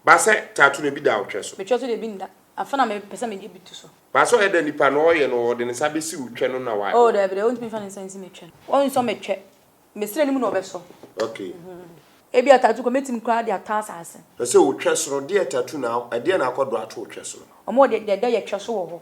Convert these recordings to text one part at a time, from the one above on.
Ba sɛ tattoo no ebi da wo twɛ so? Me twɛ so deɛ ebi nda. Afei na mepɛ sɛ meyɛ bi to so. Ba sɛ ɔyɛ dɛ nipa no ɔyɛ no ɔde ne nsa bɛsi wo twɛ no na wa. Oh daabi daabi ɔntumi nfa ne nsa nsi me twɛ no. Ɔnsɔ me twɛ. Me srɛ no mu na ɔbɛsɔ. Okay. Ebia tattoo kɔ mɛtumi koraa de atɔ asaase. Ɛsɛ wo twɛ so no deɛ tattoo na ɛdeɛ na akɔ do ato wo twɛ so no? Ɔmo wɔ deɛ deɛ ɛda yɛ twɛ so wɔ hɔ.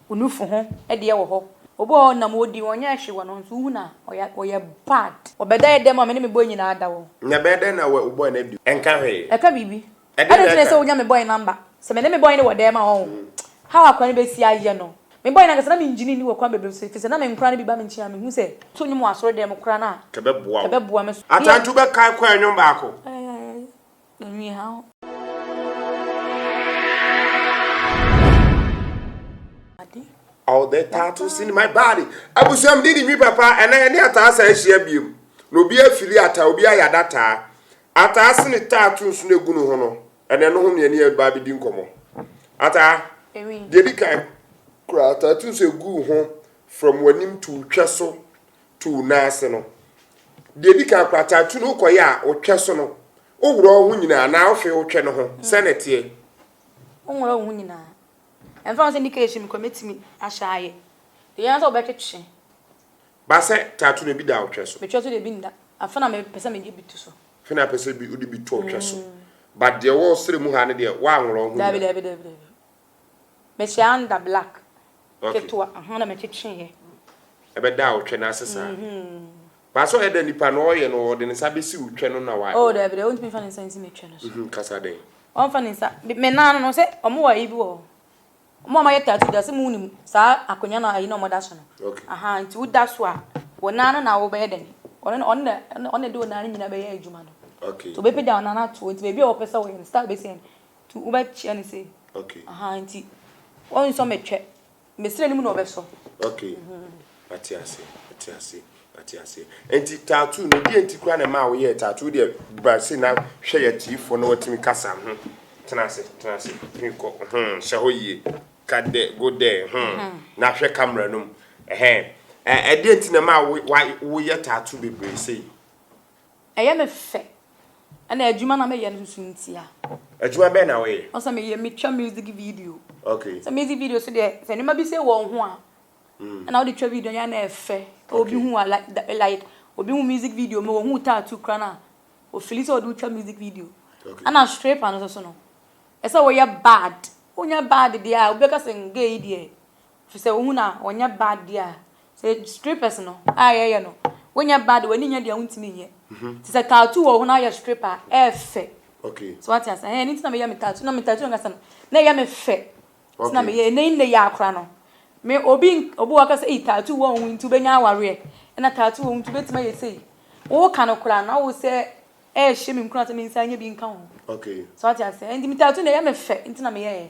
Wo nufu ho deɛ wɔ hɔ. Obi wɔ hɔ ɔnam ɔdi ɔnyɛɛ hwee wɔ ne ho nso wohu no a ɔyɛ ɔyɛ bad. Ɔbɛda yɛ dɛm a me ne me boy nyinaa da hɔ. Na ɛbɛyɛ dɛn na wo boy no adi? Ɛnka hwee. Ɛka biribi. Ɛdeɛn Adɛn na nti na ɛka? ɛsɛ wonya me boy number? Sɛ me ne me boy no wɔ dɛm a ɔho how akora no bɛsi ayɛ no. Me boy no ankasa na mengyini nni wɔ kwan bebree so efisɛ na me nkora no bi ba me nkyɛn a mehu sɛ to nnwom wɔ asɔre dɛm koraa no a Kɛbɛboa wo. kɛbɛboa me so. Atantu bɛkae kɔɛ nnwom baako. Ayayayay. All the tattoos in my body. Abusua mi di nwi papa ɛnɛ ɛne ataa sa ahyia biem. Na obi afili ataa obi ayɛ adataa. Ataa sene tattoo nso na egu ne ho no. Ɛnɛ no ho ne ɛne ɛba abɛdi nkɔmɔ. Ataa. Deɛ di kan koraa tattoo nso egu ho from w'anim to twɛ so to wo nan ase no. Deɛ edi kan koraa tattoo no wokɔyɛ a wotwɛ so no Woworɔ wo ho nyinaa anaa wohwɛ wo twɛ no ho sɛn na ɛteɛ? Wonworɔ wo ho nyinaa. Ɛmfa ho sɛ nika ɛhyɛ mu koraa mɛtumi ahyɛ ayɛ. Deɛ ɛhia ne sɛ wobɛtwetwe. Ba sɛ tattoo no ebi da wo twɛ so? Me twɛ so deɛ ebi nda. Afei na mepɛ sɛ mede bi to so. Afei na apɛ sɛ wode bi to wo twɛ so. But deɛ ɛwɔ wo srɛ mu ha no deɛ woanworɔ wo ho nyinaa? Dabi dabi dabi dabi. Mehyɛ under black ketewa aha na metwetweeɛ. Ɛbɛda wo twɛ no ase saa? Ba sɛ ɔyɛ dɛ nipa no ɔyɛ no ɔde ne nsa bɛsi wo twɛ no na wa. Oh dabi dabi ɔntumi nfa ne nsa nsi me twɛ no so. Mhm kasa dɛn. Ɔnfa ne nsa me nan no no sɛ ɔmo wɔ ayi bi wɔ hɔ ɔmo a ɔmo ayɛ tattoo da sɛ mo nim saa akonwa no ayi na ɔmo da so no. Okay. Aha nti wo da so a wo nan no na wo bɛyɛ dɛn ɔno na ɔno na ɔno na ɛde wo nan no nyinaa bɛyɛ adwuma no. Okay. Nti ɔbɛpagya wo nan no ato hɔ nti baabi a ɔpɛ sɛ ɔyɛ no style bɛsi yɛ no nti wobɛkyia no sei. Okay. Aha nti ɔnsɔ me twɛ. Me srɛ no mu na ɔbɛsɔ. Ok, mate ase, mate ase, mate ase. Nti tattoo no, deɛ nti koraa na ɛmaa woyɛɛ tattoo deɛ bra sei na hwɛ yɛ tiefoɔ na watumi kasa ho. Tena ase, tena ase, tumi kɔ, hmm, hyɛ hɔ yie, ka dɛ, go there, hmm, na hwɛ camera no mu, ɛhɛn. Ɛ, ɛdeɛ nti na ɛmaa wo, wa, woyɛ tattoo bebree sei? Ɛyɛ me fɛ. Ɛna adwuma na meyɛ no nso ntia. Adwuma bɛn na woyɛ? Ɔsɛ meyɛ metwa music video. Okay. Sɛ music video so deɛ sɛ nneɛma bi sɛ wɔ wo ho a. Ɛna wode twa video yɛ na ɛfɛ. Obi hu a like like obi hu music video mu ohu tattoo kora na ofili sɛ ɔde wotwa music video. Okay. Ɛna stripper no nso so no. Ɛsɛ woyɛ bad. Wonyɛ bad deɛ a wobɛka sɛ gay yi deɛ Efisɛ wohu no a, wɔnyɛ bad deɛ a, sɛ strippers no a yɛyɛ no, wonyɛ bad, w'ani nyɛ deɛ wontumi nyɛ. Nti sɛ tattoo wɔ wo ho na woyɛ stripper a, ɛyɛ fɛ. Okay. So wate ase? Ɛhɛn, ɛno nti na meyɛ me tattoo, na me tattoo ankasa no, na ɛyɛ me fɛ. Nti na meyɛ, ɛnɛ yi nnɛ yi ara koraa no, me obi obi wɔ hɔ ɔka sɛ, ei tattoo wɔ wo ho nti wobɛnya awareɛ, ɛna tattoo wɔ wo ho nti wobɛtumi ayɛ sei. Woka no koraa no, na wo sɛ ɛrehyɛ me nkuran sɛ mensan nyɛ bi nka ho. Okay. So wate ase? Nti me tattoo no ɛyɛ me fɛ nti na meyɛɛ.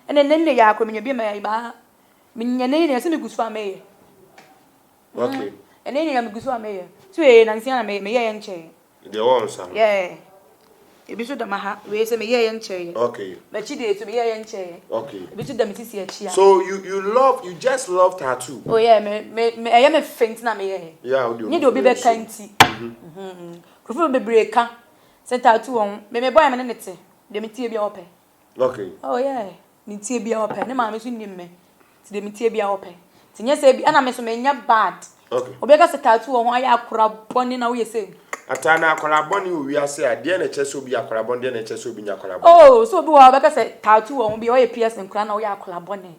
Ɛna ɛnɛ nnɛ yi ara koraa menya bi ma baa menya ɛnɛ yi na ɛsɛ megu so a meyɛ. Okay. Ɛnɛ yi na megu so a meyɛ. So ee nansi na meyɛ meyɛɛ nkyɛɛ. Deɛ ɛwɔ nsa no. Yeah. Ebi nso da ma ha. Wei sɛ meyɛɛ nkyɛɛ. Okay. M'akyi deɛ so meyɛɛ nkyɛɛ. Okay. Ebi nso da me sisi akyi a. So you you love you just love tattoo. Oh yeah me me me ɛyɛ me fɛ nti na meyɛɛ. Yeah, wode Nye deɛ obi bɛka nti. Nkurɔfoɔ bebree ka sɛ tattoo wɔ ho. Me me boy a me ne no te deɛ metie biara ɔpɛ. Okay. Oh yeah, me tie bia ɔpɛ. Ne maame nso nim me. Ti de me tie bia ɔpɛ. Ti nyɛ sɛ bi ɛna me so me nyɛ bad. Okay. Obi ka sɛ tattoo wɔ ho ayɛ akora bɔne na woyɛ sɛ. Ataa na akora bɔne wɔ wiase a deɛ na ɛkyɛ sɛ obi yɛ akora bɔne deɛ na ɛkyɛ sɛ obi nyɛ akora bɔne. Oh, so obi wɔ hɔ a ɔbɛka sɛ tattoo wɔ ho bi ɔyɛ piercing koraa na woyɛ akora bɔne.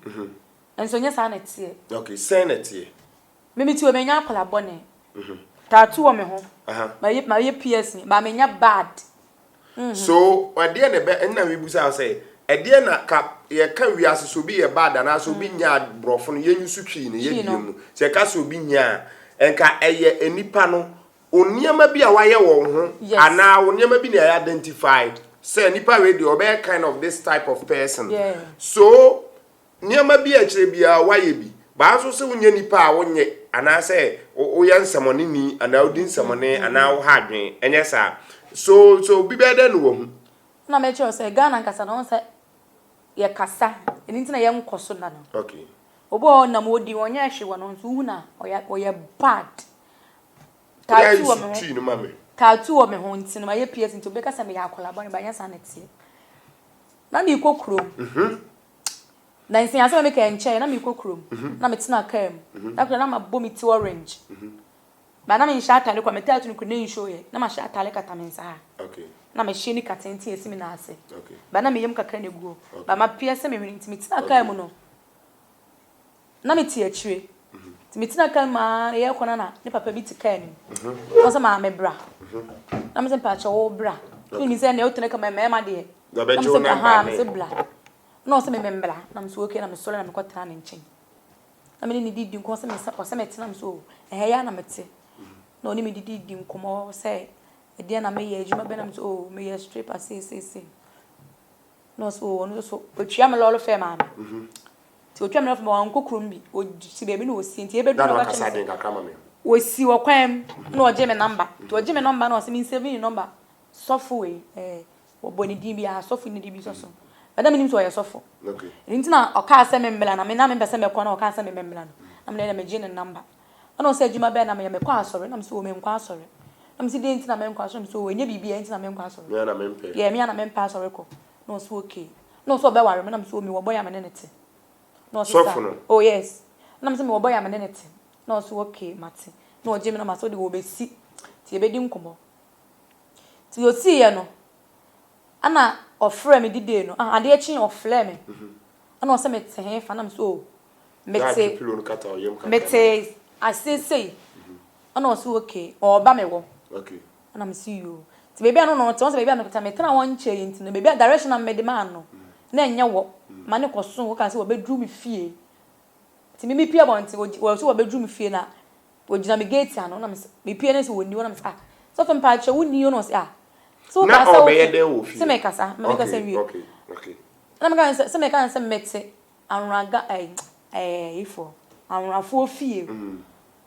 Nso nyɛ saa na ɛteɛ. Okay, sɛn na ɛteɛ? Me me ti wɔ menyɛ akora bɔne. Tattoo wɔ me ho. Mayɛ mayɛ piercing, but menyɛ bad. So ɛdeɛ na ɛbɛ ɛna mebusa wo sɛ ɛdeɛ na ka yɛka wiase sɛ obi yɛ bad anaasɛ obi nya borɔfo no yɛnyi so twii no yɛ die mu sɛ yɛka sɛ obi nya a nka ɛyɛ nnipa no nneɛma bi a wayɛ wɔ wo ho anaa wo nneɛma bi na yɛ identify sɛ nipa wei deɛ ɔbɛyɛ kind of this type of person so Nneɛma bi a ɛkyerɛ biara woayɛ bi. Baa nso sɛ wonyɛ nipa a wonyɛ anaasɛ woyɛ nsɛmɔneni anaa wodi nsɛmɔne anaa woha adwene. Ɛnyɛ saa. So so obi bɛyɛ dɛn na wahu? Na mekyerɛ wo sɛ Ghana ankasa no wohu sɛ yɛkasa ɛno nti na yɛnkɔ so da no. Okay. Obi wɔ hɔ ɔnam ɔdi ɔnyɛɛ hwee wɔ ne ho nso wohu no a ɔyɛ ɔyɛ bad. Tattoo wɔ me ho. Twi no ma me. Tattoo wɔ me ho nti no mayɛ piercing nti obi bɛka sɛ meyɛ akwadaa bɔne but ɛnyɛ saa na ɛteɛ. Na merekɔ kurom. Na nsi asɛm a meka nkyɛe na merekɔ kurom. Na metena kaa mu. Na koraa na mabɔ me ti orange. But na menhyɛ atare koraa me tattoo no koraa na ɛnshow yɛ. Na mahyɛ atare kata me nsa ha. Na mehyɛ nika tenten ɛsi me nan ase. But na me yam kakra na ɛgu hɔ. But ma pierce me hwene nti metena kaa mu no. Na mete akyire. Nti metena kaa mu aa yɛrekɔ no na ne papa bi te kaa no mu. Na ɔsɛ maame bra. Na mese mpakyɛ wo bra. Wonim sɛ ɛnna wotena kaa mu mmarima deɛ. Na mese ahaa mese bra. Na ɔsɛ me membra. Na mese okay na mesɔre na mekɔtena ne nkyɛn. Na me ne no didi nkɔmmɔ sɛ mesa ɔsɛ metena mese oh ɛha yi ara na mete. Na ɔne me didi di nkɔmmɔ sɛ ɛdeɛn na meyɛ adwuma bɛn na mese oh meyɛ stripper sei sei sei. Na ɔse oh ɔno nso so ɔtua me lɔre fare maa me. Nti ɔtwa me lɔre fare maa me wankɔ kurom bi ɔsi baabi na ɔsi nti yɛbɛduru na ɔka kyerɛ me sɛ ɔsi wɔ kwan mu na ɔgye me number nti ɔgye me number na ɔse me nsave ne number sɔfo wei ɛɛ wɔbɔ ne din bi a sɔfo ne din bi sɔso but na menim sɛ ɔyɛ sɔfo ɛno nti na ɔkaa sɛ memmla na me na mempɛ sɛ mɛkɔ na ɔkaa sɛ memmla no na me na megye ne number ɛna ɔsɛ adwuma bɛn na meyɛ mekɔ asɔre na mesɛ o menkɔ asɔre na mesɛ deɛ nti na menkɔ asɔre na mesɛ o ɛnyɛ biribi a nti na menkɔ asɔre yɛ me a na mempɛ asɔre kɔ na ɔsɛ okay na ɔsɛ ɔbɛware me na mesɛ o mewɔ bɔyɛ a me ne ne te na ɔsɛ sa oh yes na mesɛ mewɔ bɔyɛ a me ne ne te na ɔsɛ okay mate na ɔgye me na masɛ ɔde wɔbɛsi nti yɛbɛdi nkɔmmɔ Nti osiiɛ no, ɛna ɔfrɛɛ me didee no, ah, adeɛ kyee ɔfrɛɛ me, ɛna ɔsɛ mete he fa, na me sɛ oh, mete, mete aseɛ sei, ɛna ɔsɛ okay, ɔɔba me hɔ, ɛna me sɛ yoo, nti baabi a no na ɔte, ɔsɛ baabi a mekɔtena, metena hɔ nkyɛeɛ nti no, baabi a direction a mede maa no, na ɛnyɛ hɔ, ma ne kɔso, ɔkaa sɛ wɔbɛduru me fie, nti me mepie abɔnten, ɔsɛ wɔbɛduru me fie na Ogyina me gate ano na mese mepue na sɛ ɔnni hɔ na mese ah sɔfo mpakyɛw wonni hɔ na ɔse ah sɛ wokaa Na sɛ ɔbɛyɛ wote dɛn wɔ fie? sɛ mekasa ma mekasa Okay, nwie okay, okay. na meka sɛ sɛ meka sɛ mete anwraga ɛɛ ɛɛ yifoɔ anwrafoɔ fie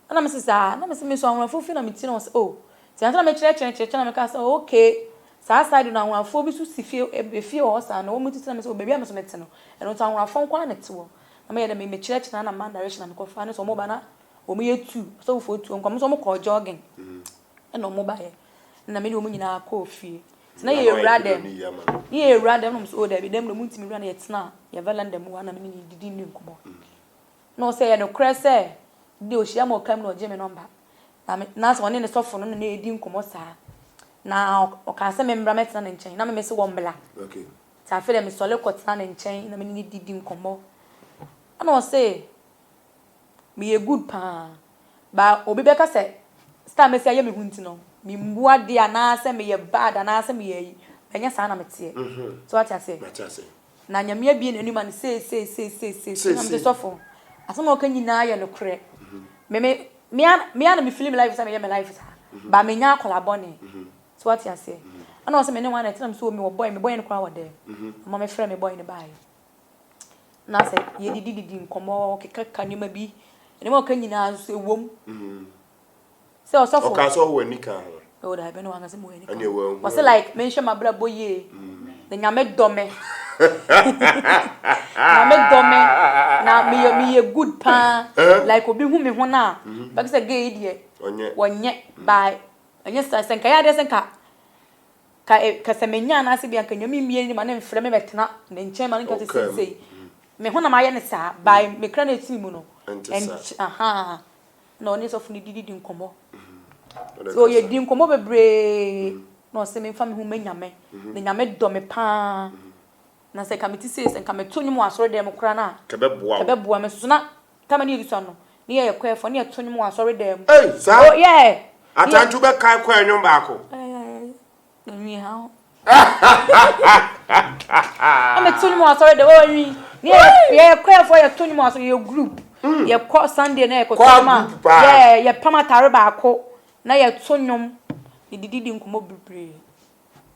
ɛna mese saa na mese me nso anwrafoɔ fie na mete na ɔse oh nti ansa na mekyerɛkyerɛ kyerɛkyerɛ na meka sɛ okay saa side no anwrafoɔ bi nso si fie efie wɔ hɔ saa na wɔn tete na mese oh baabi a me nso mete no ɛno nso anwrafoɔ nko ara na ɛte hɔ na meyɛ dɛ me mekyerɛkyerɛ na ma direction na mekɔfa ne sɛ wɔn ba na Wɔn yɛ tu, asɔfofoɔ tu, wɔn nso wɔn kɔɔ jogging, ɛna wɔn baeɛ, ɛna me ne wɔn nyinaa kɔɔ fie. Nti na yɛyɛ wura dɛm, ne yɛyɛ wura dɛm, na wɔn sɛ, oh daabi, dɛm de wɔn ntumi wura na yɛtena yɛ veranda mu hɔ, na me ne no didi ne nkɔmmɔ. Na ɔsɛ ɛyɛ nokorɛ sɛ, deɛ ɔhyia me ɔka mu na ɔgye me nɔmba, na me, na sɛ ɔne ne sɔfo no na na yɛdi nkɔmmɔ saa, na ɔkaa sɛ me mmra mɛtena ne nkyɛn, na me mese wɔmmra. Nti afei deɛ mesɔre kɔtena ne nkyɛn, na me ne no didi nkɔmmɔ, ɛna ɔse, Meyɛ good paa but obi bɛka sɛ style a masi ayɛ me ho nti no memmu adeɛ anaasɛ meyɛ bad anaasɛ meyɛ ayi but ɛnyɛ saa na meteɛ. So wate aseɛ? Mate aseɛ. Na Nyame abue n'anim a no sei sei sei sei sei sei na mete sɔfo asɛm a ɔka nyinaa yɛ nokorɛ. Me me me ara me ara na me feel me life sɛ meyɛ me life saa but menyɛ akwadaa bɔne. So wate aseɛ? Ɛna ɔsɛ me ne hwan na ɛte na me sɛ oh mewɔ boy me boy no koraa wɔ dɛm. Ɔma mefrɛ me boy no baeɛ. Na sɛ yɛdidididi nkɔmmɔ, kekaka nneɛma bi, nneɛma a ɔka nyinaa nso ɛwom. Sɛ ɔsɔfo. Ɔka sɛ ɔwɔ ani ka ho. Ɛwɔ daabi na wanka sɛ mewɔ ani ka ho. Ɔsɛ like menhwɛ m'abrabɔ yie. Na nyame dɔ me. Nyame dɔ me. Na meyɛ meyɛ good paa. Like obi hu me ho no a, bɛka sɛ gay yi deɛ. Wɔnyɛ. By ɛnyɛ sɛ nka yɛ adeɛ sɛ nka Ka e, ka sɛ menya anaasɛ bi anka Nyame mmie ne ma ne mfrɛ me mɛtena ne nkyɛn ma no nka sɛ seisei me ho na mayɛ no saa by me kra na ɛte me mu no ɛnkyɛ ahaa na ɔne sɔfo no didi di nkɔmmɔ so yɛdi nkɔmmɔ bebree na ɔsɛ memfa me ho ma Nyame na Nyame dɔ me paa na sɛ nka mete sei sɛ nka meto nnwom wɔ asɔre dɛm koraa no a kɛbɛboa me so na Tama ne yɛsusua no, ne yɛyɛ kwɛɛfoɔ, ne yɛto nnwom wɔ asɔredan mu. Ei, saa? Oh, yeah! Atantu bɛkae kwɛɛ nnwom baako. Nwi ha ho. Na meto nnwom wɔ asɔredan mu, oh, nwi. Ne yɛyɛ kwɛɛfoɔ, yɛto nnwom wɔ asɔre, yɛyɛ group. Mm. Yɛkɔ Sunday na yɛkɔto nnwom a, yeah, yɛpam atare baako, na yɛto nnwom, yɛdididi nkɔmmɔ bebree.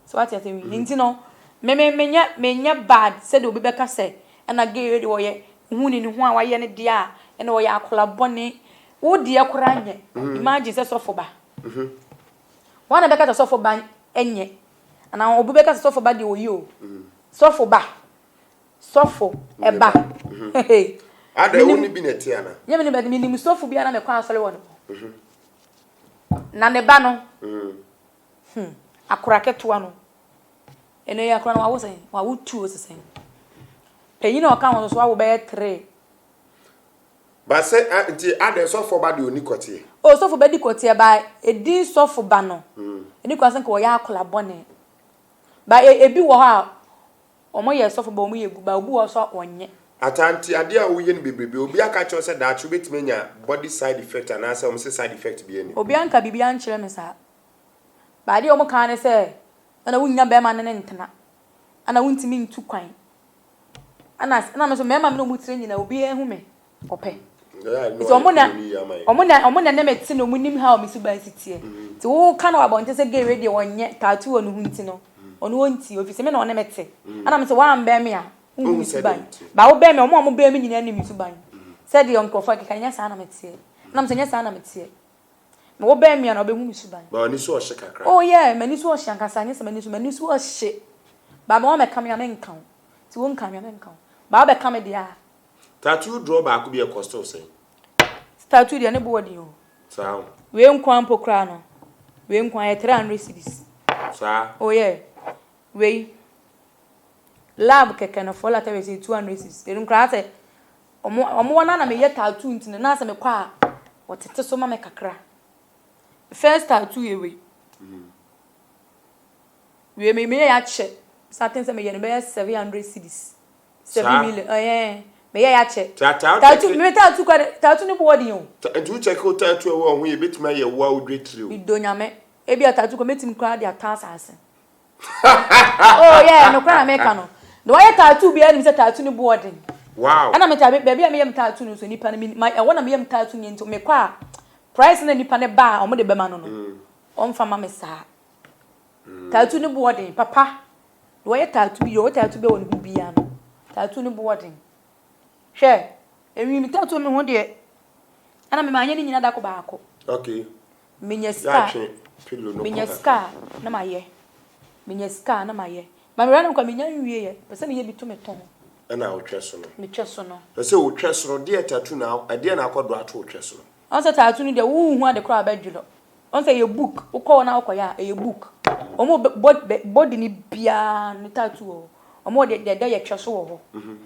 So wate ase wi? Nti no, me me menyɛ menyɛ bad sɛdeɛ obi bɛka sɛ ɛna gay wei deɛ ɔyɛ wohu ne ne ho a wayɛ ne deɛ a ɛna ɔyɛ akwadaa bɔne. Wo deɛ koraa nyɛ. Imagine sɛ sɔfo ba. Wɔn na bɛka sɛ sɔfo ba nyɛ. Anaa obi bɛka sɛ sɔfo ba deɛ ɔyɛ o. Sɔfo ba. Sɔfo ɛba. Adɛ wo ne bi na ɛte ana? Nyɛ me ne bi, menim sɔfo bi a na mekɔ asɔre wɔ ne hɔ. Na ne ba no. Hmm, akora ketewa no. Ɛnɛ yi akora no wawo sɛn? Wawo tuo sesɛn. Panyin a ɔka ho nso wawo bɛyɛ tre. Ba sɛ a nti adɛn sɔfoɔ ba deɛ ɔni kɔteɛ? Oh sɔfo ba di kɔteɛ ba edin sɔfo ba no ɛni kwan sɛ nka ɔyɛ akora bɔne. Ba ebi wɔ hɔ a wɔn yɛ sɔfo ba wɔn yɛ gu ba obi wɔ hɔ nso a ɔnyɛ. Ataa nti adeɛ a woyɛ no bebrebe obi aka akyerɛ wo sɛ daakye wobɛtumi anya body side effect anaasɛ wɔn se side effect biara nni ho? Obi anka biribi ankyerɛ me saa. Ba adeɛ a wɔn ka ara ne sɛ ɛna wonnya bɛrima ne no ntena ɛna wontumi ntu kwan ɛna ɛna me nso mmarima me ne wɔn tena nyinaa obiara hu me ɔpɛ. Nti wɔn na wɔn na wɔn na ne me te na wɔn nim how me suban si teɛ. Nti wo ka no wɔ abɔnten sɛ gay wei deɛ ɔnyɛ tattoo wɔ ne ho nti no ɔno ɔnti ofiri sɛ me na ɔne me te. Ɛna me sɛ woambɛn me a wonhu me suban. Ba wobɛn me a wɔn a wɔbɛn me nyinaa nim me suban. Sɛdeɛ nkurɔfoɔ keka nyɛ saa na meteɛ. Ɛna me sɛ nyɛ saa na meteɛ. Na wobɛn me a na wobɛhu me suban. Ba w'ani so ɔhye kakra. Oh yeah, m'ani so ɔhye ankasa, nyɛ sɛ m'ani so, m'ani so ɔhye. Ba ma wɔmmɛka me a menka wo. Nti wonka me a menka wo. Ba wobɛka me deɛ a. Tattoo draw baako bi ɛkɔste wo sɛn? Tattoo deɛ ne bo wɔ den o. Saa o. Wei nko ara mpo koraa no, wei nko ara yɛ 300 cedis. Saa. Oh yeah, wei, love kɛkɛ no for latter wei sɛ 200 cedis. Ɛno koraa sɛ Ɔmo ɔmo hɔ no ara na meyɛ tattoo nti no na sɛ mekɔ a wɔtete so ma me kakra. First tattoo yɛ wei. Wei me meyɛ yɛ akyɛ. Starting sɛ meyɛ no bɛyɛ 700 cedis. 7 million ɛɛ meyɛ yɛ akyɛ. Tattoo me tattoo kora tattoo ne bo wɔ den o. Nti wo check wo tattoo ɛwɔ ho yɛ betumi ayɛ wo a wo dwe tiri o. Medɔ nyame. Ebi a tattoo kora metumi koraa de atɔ asase. Oh yeah, nokorɛ na meka no. Na wayɛ tattoo biara nim sɛ tattoo no boɔ den. Wow. Ɛna me baabi a meyɛ me tattoo no nso nipa no ma ɛhɔ na meyɛ me tattoo no nti mekɔ a price na nipa no ba a wɔn de bɛma no no ɔmfa ma me saa. Tattoo no boɔ den papa. Na wayɛ tattoo bi ɔwɔ tattoo bi wɔ ne ho biara no tattoo no boɔ den. Hwɛ enwi me tattoo me ho deɛ ɛna me ma anyɛ ne nyina dako baako. Okay. Menya sika a, menya sika a na mayɛ. Menya sika a na mayɛ. Ma me wura no nkwa menya nwie yɛ. Pɛ sɛ meyɛ bi to me to ho. Ɛna wotwɛ so no. Metwɛ so no. Pɛ sɛ wotwɛ so no deɛ tattoo na ɛdeɛ na akɔ do ato wotwɛ so no. Ɔn sɛ tattoo no deɛ wohu ade koraa bɛdwerɛ. Ɔn sɛ ɛyɛ book wokɔ hɔ na wokɔyɛ a ɛyɛ book. Wɔn bɔ body no biara no tattoo wɔ hɔ. Wɔn wɔ deɛ ɛda yɛ twɛ so wɔ hɔ.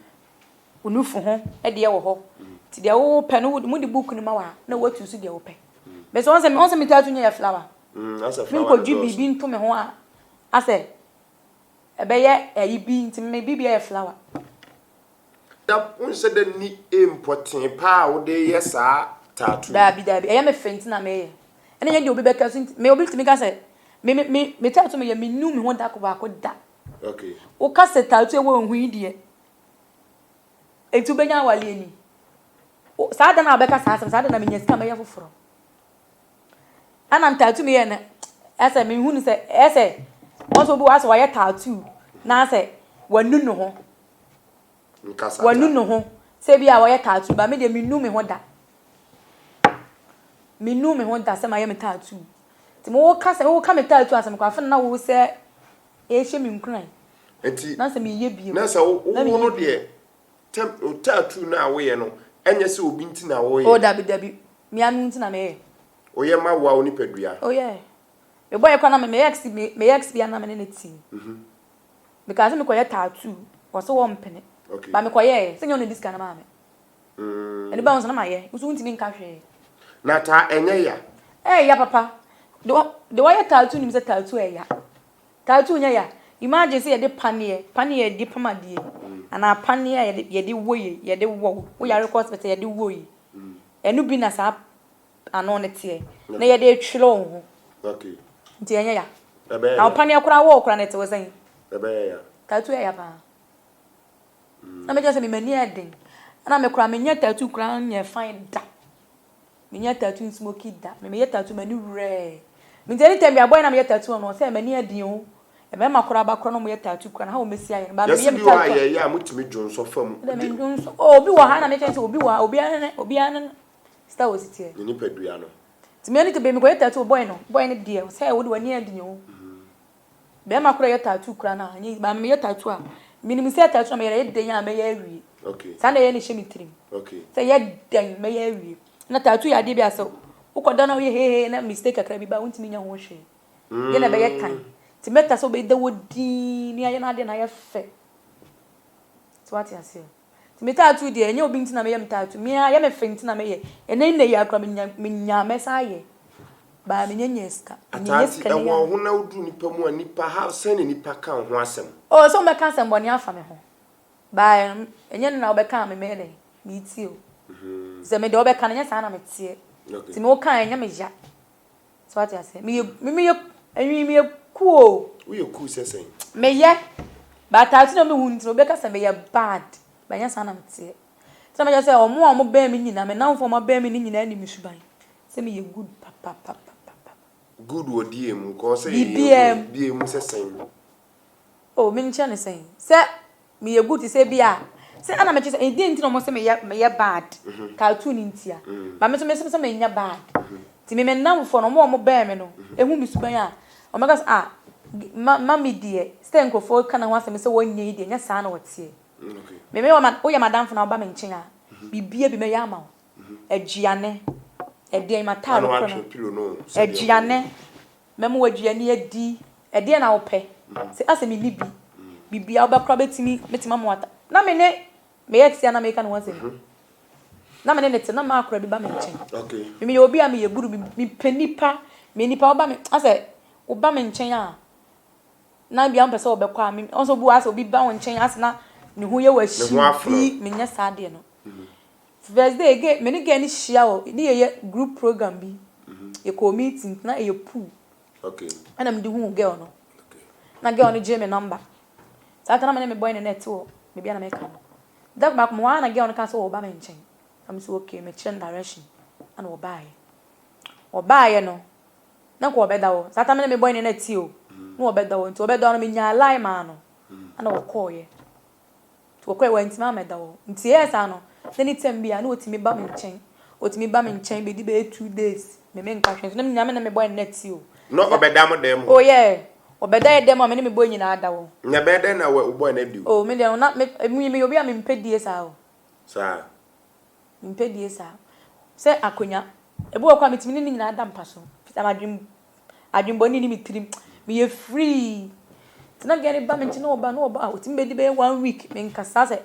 Wo nufu ho deɛ wɔ hɔ. Nti deɛ wopɛ no wode book no ma wo a na woatu so deɛ wopɛ. Bɛsɛ wɔn sɛ wɔn sɛ me tattoo nyɛ yɛ flower. Menkɔdwi biribi nto me ho a asɛ ɛbɛyɛ ayi bi nti me biribi yɛ flower. Na wonsɛ dɛ ni mpɔtee paa a wode yɛ saa tattoo. Daabi daabi ɛyɛ me fɛ nti na meyɛ. Ɛna nyɛ deɛ obi bɛka so nti me obi tumi ka sɛ me me me me tattoo meyɛ mennu me ho da baako da. Okay. Woka sɛ tattoo ɛwɔ wo ho yi deɛ Enti wobɛnya awareɛ ni. Saa da no a wobɛka saa asɛm, saa da no menya sika mɛyɛ foforɔ. Ɛna tattoo meyɛ no, ɛsɛ mehu no sɛ, ɛsɛ wɔn sɛ obi wɔ asɛ wayɛ tattoo na asɛ wanu ne ho. Wanu ne ho sɛ bi a wɔyɛ tattoo ba me deɛ menu me ho da. Menu me ho da sɛ mayɛ me tattoo. Nti mo woka sɛ woka me tattoo asɛm kɔ afe na wo sɛ Ɛrehyɛ me nkuran. Nti, Na sɛ meyɛ bio. na sɛ wo wo no deɛ, tɛm, wo tattoo no a woyɛ no, ɛnyɛ sɛ obi nti na woyɛ. Oh, dabi, dabi. Me ara me ho nti na meyɛ. Woyɛ ma wo a wo nipadua. Oh, yeah. Mebɔeɛ koraa na me, me ex, me, me ex bi a na me ne no te. Mekaa sɛ mekɔyɛ tattoo, ɔse ɔmpene. Okay. But mekɔyɛeɛ, sɛ nyɛ ɔno na ɛde sika no maa me. Ɛno bɛn wo nso na mayɛ, wo nso wontumi nka hwee. Na taa ɛnyɛ ya? Ɛyɛ papa. De wayɛ tattoo nim sɛ tattoo ɛya. Tattoo nyɛ ya. Imagine sɛ yɛde paneɛ, paneɛ a yɛde pam adeɛ yi, anaa paneɛ a yɛde yɛde wɔ yi, yɛde wɔ wo, wo yare kɔ hospital yɛde wɔ yi. Ɛno bi na saa ano no teɛ. Na yɛde retwerɛ wo ho. Okay. Nti ɛnyɛ ya. Ɛbɛyɛ ya. Na wo paneɛ koraa wɔ wo koraa no ɛte wo sɛn? Ɛbɛyɛ ya. Tattoo yɛ ya paa. Na mekyerɛ sɛ me m'ani yɛ den. Ɛna me koraa menyɛ tattoo koraa nyɛ fine da. Menyɛ tattoo nsmoki da. Me meyɛ tattoo m'ani werɛɛ. Me nti anytime bi a boy na meyɛ tattoo no ɔsɛ m'ani yɛ den o. Mmarima koraa ba koraa na wɔyɛ tattoo koraa na how wɔbɛsi ayɛ no. Ba meyɛ Yɛse me bi wɔ hɔ a tattoo a. yɛyɛ a motumi dwonsɔ fa mu. Ɛdɛ mendwonsɔ. Oh obi wɔ ha na mekyerɛ sɛ obi wɔ ha obiara ne obiara ne style osi teɛ. Ne nipadua no. Nti me anytime bi mekɔyɛ tattoo boy no boy no deɛ ɔsɛ wode w'ani yɛ den o. Bɛɛma koraa yɛ tattoo koraa no a ɛnyɛ easy but me meyɛ tattoo a menim sɛ tattoo na meyɛ no ɛyɛ dɛn a mɛyɛ awie. Okay. Saa na ɛyɛ na ɛhyɛ me tirim. Okay. Sɛ ɛyɛ dɛn mɛyɛ awie. Na tattoo yɛ adeɛ bi a sɛ wokɔda na woyɛ heihei na mistake kakra bi ba a wontumi nyɛ ho hwee. Yɛ na ɛbɛyɛ tan. Nti mɛta sɛ wobɛda hɔ dinn na yɛayɛ no adeɛ na ayɛ fɛ. So wate aseɛ? Nti me tattoo deɛ ɛnyɛ obi nti na meyɛ me tattoo. Me ara ɛyɛ me fɛ nti na meyɛ. Ɛnɛ nnɛ yi ara koraa menya menya a mɛsan ayɛ. But menya nyaa sika. Menya Ataa nti sika nnɛ yi ɛwɔ ara. wo ho na woduru nipa mu a nipa how sɛn na nipa ka wo ho asɛm? Oh sɛ wɔbɛka asɛmbɔne afa me ho. But ɛnyɛ no na wobɛka a me mɛyɛ dɛn? Metie o. Sɛ me deɛ wobɛka no ɛnyɛ saa na meteɛ. Nti me woka a ɛnyɛ me ya. So wate aseɛ? Meyɛ me meyɛ enwi meyɛ cool o. Woyɛ cool sɛ sɛn? Meyɛ but tattoo na mehu nti no obi bɛka sɛ meyɛ bad but ɛnyɛ saa na meteɛ. Nti na mekyerɛ sɛ wɔn a wɔbɛn me nyinaa me nnamfo a wɔabɛn me no nyinaa nim me suban sɛ meyɛ good papapapapa. Good wɔ deɛ mu? Kɔɔ sɛ yɛyɛ Biribiara mu. Deɛ mu sɛ sɛn? Oh menkyerɛ no sɛn? Sɛ meyɛ good te sɛ bi a sɛ ɛna mekyerɛ sɛ ɛdeɛn nti na wɔn sɛ meyɛ meyɛ bad cartoon ntia but me nso me sɛ menyɛ bad nti me me nnamfoɔ no wɔn a wɔn bɛn me no ehu me suban a wɔn bɛka sɛ ah ma mami deɛ sɛ nkurɔfoɔ ka ne ho asɛm sɛ wɔnyɛ yi deɛ nyɛ saa na wɔteɛ me me woyɛ m'adamfo na woba me nkyɛn a biribiara bi mɛyɛ ama wo aduane ɛdeɛn m'ataade korɔ no aduane Mɛma wo aduane adi. Ɛdeɛn na wopɛ? Sɛ asɛ menni bi. Biribiara wobɛ koraa bɛtumi, mɛtumi ama wo ata. Na me ne me ex a na meka ne ho asɛm yi, na me ne no te, na m'akora bi ba me nkyɛn. Me meyɛ obi a meyɛ guru, mepɛ nnipa, me nnipa woba me, asɛ woba me nkyɛn a, na ebia wopɛ sɛ wobɛkɔ a, me, ɔsɛ obi wɔ asɛ obi ba wo nkyɛn asɛ na ne ho yɛ wo ahyi bi, menyɛ saa adeɛ no. First day gay me ne girl no hyia wɔ ne yɛyɛ group program bi yɛkɔɔ meeting na ɛyɛ pool ɛna mede huu girl no na girl no gyee me number saa ta na me ne me boy no na ɛte wɔ baabi a na meka no da baako mewɔ ha na girl no kaa sɛ ɔba me nkyɛn na me sɛ okay mekyerɛ no direction ɛna ɔbaeɛ ɔbaeɛ no na nka ɔbɛda hɔ saa ta me ne me boy no na ɛte o na ɔbɛda hɔ nti ɔbɛda hɔ no menyaa line maa no ɛna ɔkɔɔeɛ Nti wɔkɔe, wantumi ammɛda hɔ. Nti ɛyɛɛ saa no, na ne tam bi a, na ɔtumi ba me nkyɛn. Ɔtumi ba me nkyɛn bɛdi bɛyɛ 2 days, me menka hwee. Nso na menyina me ne me boy no na ɛte o. Na ɔbɛda mo dan mu hɔ? Oh yeah, ɔbɛda yɛ dan mu a me ne me boy nyinaa da hɔ. Na ɛbɛyɛ dɛn na wo boy no adi wo? Oh me deɛ na me, me meyɛ obi a mempɛ die saa o. Saa? Mempɛ die saa. Sɛ akonnwa, ebi wɔ hɔ koraa a metumi ne ne nyinaa da mpa so. Firi sɛ m'adwene Adwenbɔne nni me tirim. Meyɛ free. Nti na girl no ba me nkyɛn na ɔba na ɔba a, ɔtumi bɛdi bɛyɛ one week. Menkasa sɛ